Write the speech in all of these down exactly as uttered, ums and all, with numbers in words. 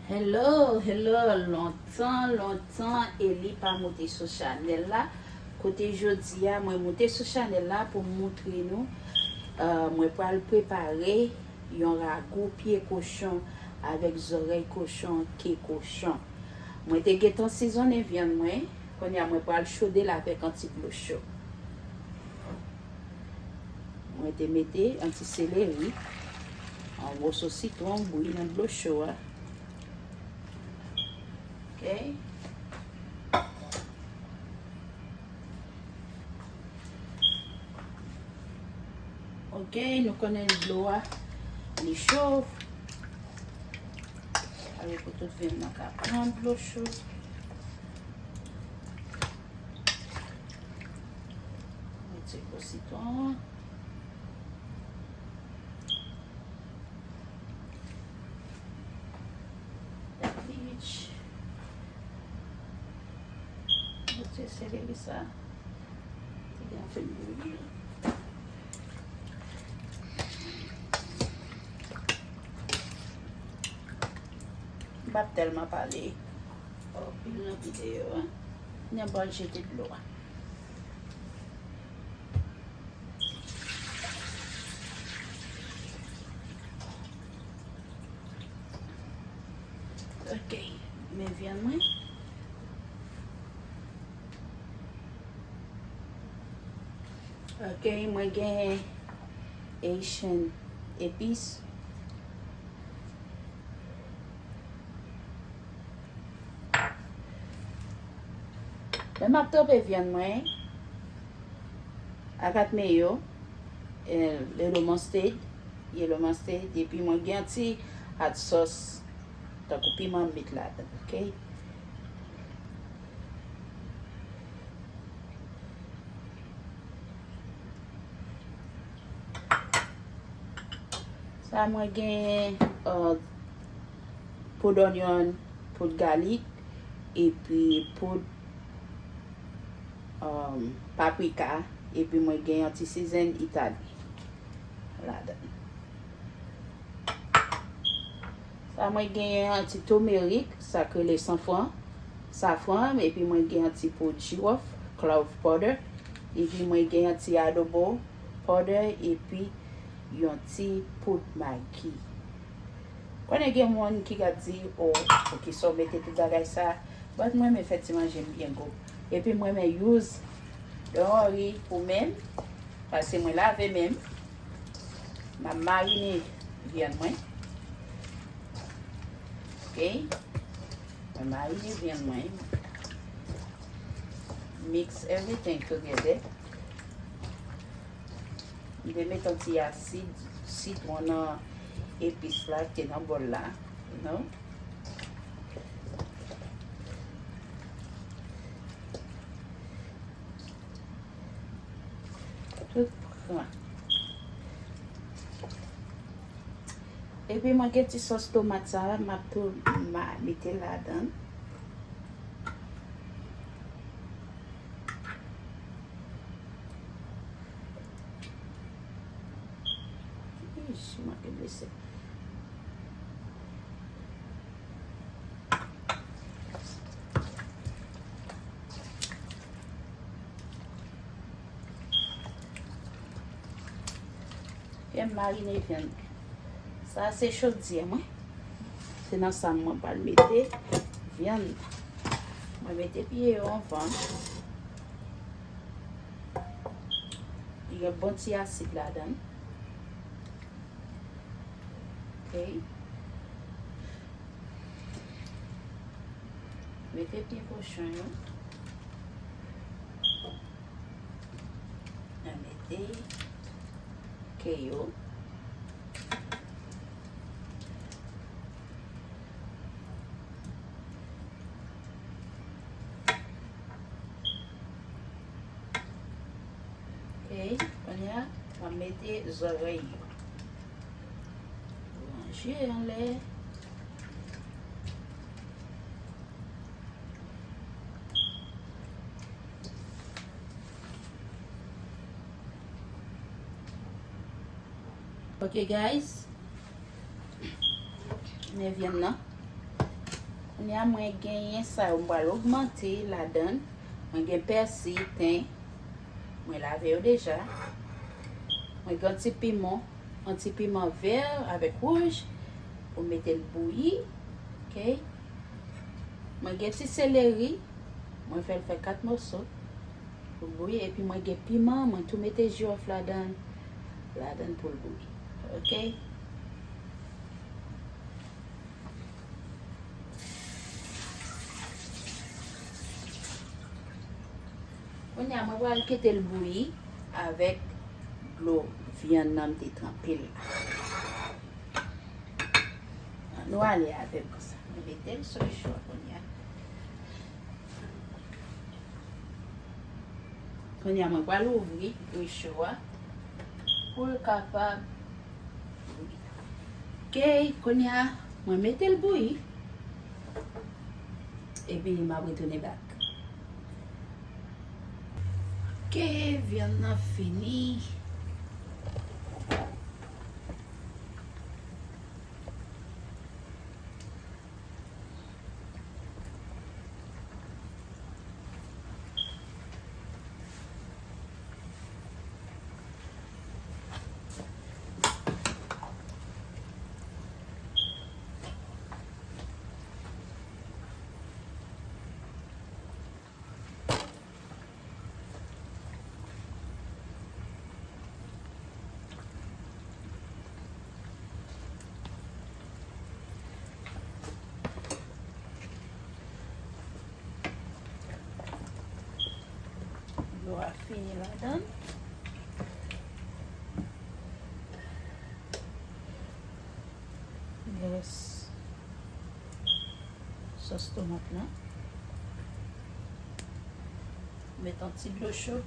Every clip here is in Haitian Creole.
Hello, hello, lontan, lontan Eli pa moute sou chanèl la. Kote jodi a, mwen moute sou chanèl la pou m moutre nou, euh, mwen pral prepare yon ragou pye kochon avèk zòrèy kochon, ke kochon. Mwen te gentan sizonnen vyann mwen, kounye a mwen pral chode l avèk yon ti dlo cho. Mwen te mete yon ti seleri, yon moso sitwon bouyi nan dlo cho a. Ok. Ok, nou konnen dlo a, li cho. Ale pou tout vyann nan ka pran dlo cho. Mete gwo sitwon an. Cabbage. Mete seleri sa. Li gen anpil bouyi. M p ap tèlman pale anpil nan videyo a. N ap jete dlo a. Ok, men vyann mwen. Ok, mwen gen Haitian epis. Lè m ap tranpe vyann mwen, I got mayo, eh, little mustard, yellow mustard, epi mwen gen ti hot sauce, tankou piman m met ladan, ok? Sa mwen gen, uh, poud onyon, poud galik, epi poud, um, paprika, epi mwen gen yon ti season Itali ladan. Sa mwen genyen yon ti toumerik, sa k rele sanfran, safran, epi mwen gen yon ti poud jiwòf, clove powder, epi mwen gen yon ti adobo powder, epi yon ti poud magi. Konnen gen moun ki ka di, "O, poukisa w mete tout bagay sa?" But mwen renmen fè ti manje m byen gou. Epi mwen renmen use, don't worry, pou men m, paske mwen lave men m. M ap marine vyann mwen. Ok? Mwen marine vyann mwen. Mix everything together. M te met yon ti asid sitwon nan epis la ki te nan bòl la. You know? Tout pran. Epi mwen gen ti sòs tomat sa la, m ap tou ma-, mete ladan. Ish, manke blese. Fè m marine vyann. Sa se chodyè mwen. Se nan sa mwen pral mete vyann. Mwen mete pye yo anvan. Li gen bon ti asid ladan. Ok. Mete pye kochon yo. Mwen mete ke yo. Ok, kounye a, mwen mete zòrèy yo. Ranje anlè. Ok, guys. Men vyann nan. Kounye a mwen genyen sa yo, m pral ogmante ladan l. Mwen gen pèsi, ten, mwen lave yo deja. Mwen gen yon ti piman, yon ti piman vè avèk wouj pou mete l bouyi. Ok. Mwen gen ti seleri, mwen fè l fè kat moso pou l bouyi. Epi mwen gen piman, mwen tou mete jiwòf ladan l, ladan l pou l bouyi. Ok. Kounye a, mwen pral kite l bouyi avèk dlo vyann nan m te tranpe l la. Nou ale avè m konsa. Mwen mete l sou cho a kounye a. Kounye a, mwen pral ouvri recho a pou l kapab bouyi. Ok, kounye a, mwen mete l bouyi. Epi, m ap retounen bak. Ok, vyann nan fini. Dlo a fini ladan. Yes. Sòs tomat lan. Met yon ti dlo cho.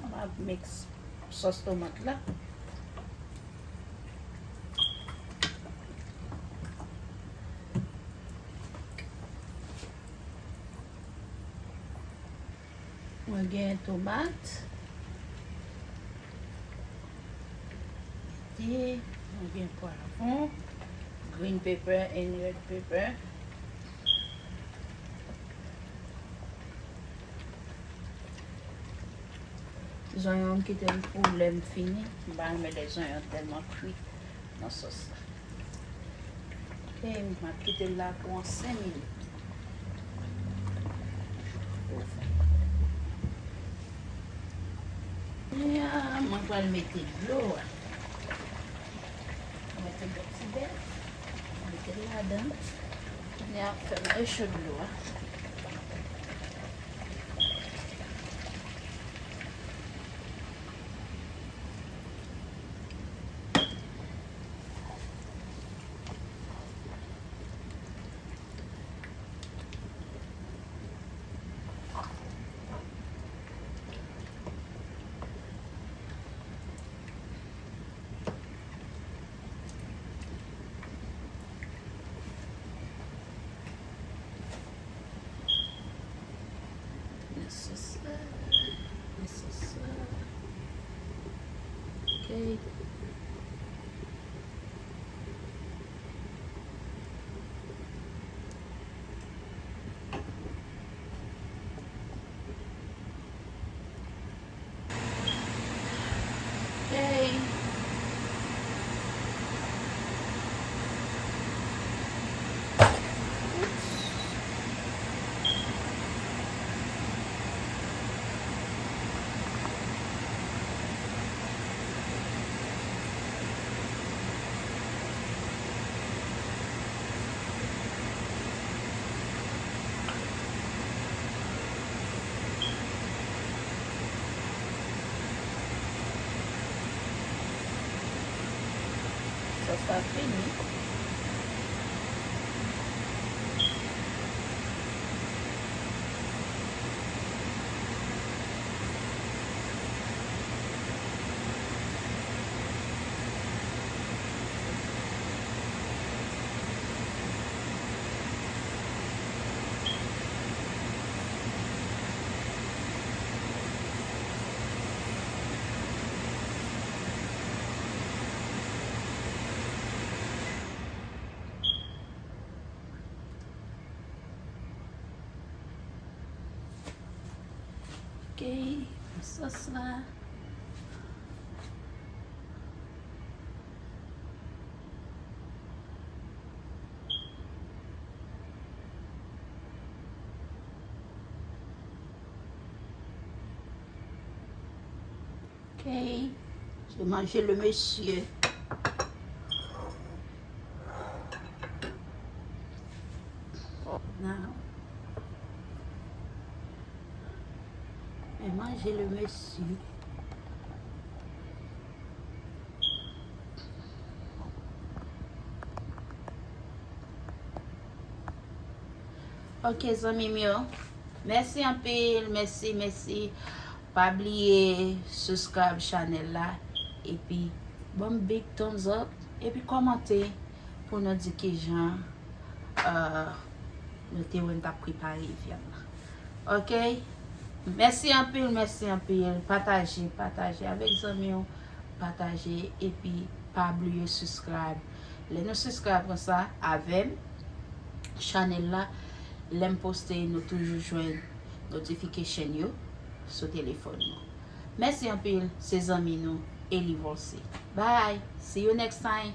M ap miks sòs tomat la. Mwen gen tomat. Mete, mwen gen pwavwon, green pepper and red pepper. Zonyon m kite l pou lè m fini. M pa renmen lè zonyon tèlman kwi nan sòs la. Ok, m ap kite l la pou yon senk minit. Ya, mwen pral mete dlo a. Mwen mete yon ti bèf, mwen mete l ladan. Kounye a, fè m recho dlo a. Nesesè, nesesè. Ok. Ok. Sa fini. Ok, sòs la. Ok, je mange le monsieur. Now, je mange le monsieur. Ok, zanmi m yo. Mèsi anpil, mèsi, mèsi. Pa bliye subscribe chanèl la. Epi, ban m big thumbs up. Epi, kòmante pou nou di kijan, euh, nou te wè n t ap prepare vyann nan. Ok? Mèsi anpil, mèsi anpil. Pataje, pataje avèk zanmi w. Pataje, epi pa bliye subscribe. Lè nou subscribe konsa avè m, chanèl la, lè m poste, nou toujou jwenn notification yo sou telefòn nou. Mèsi anpil, se zanmi nou, Eli Volcy. Bye, see you next time.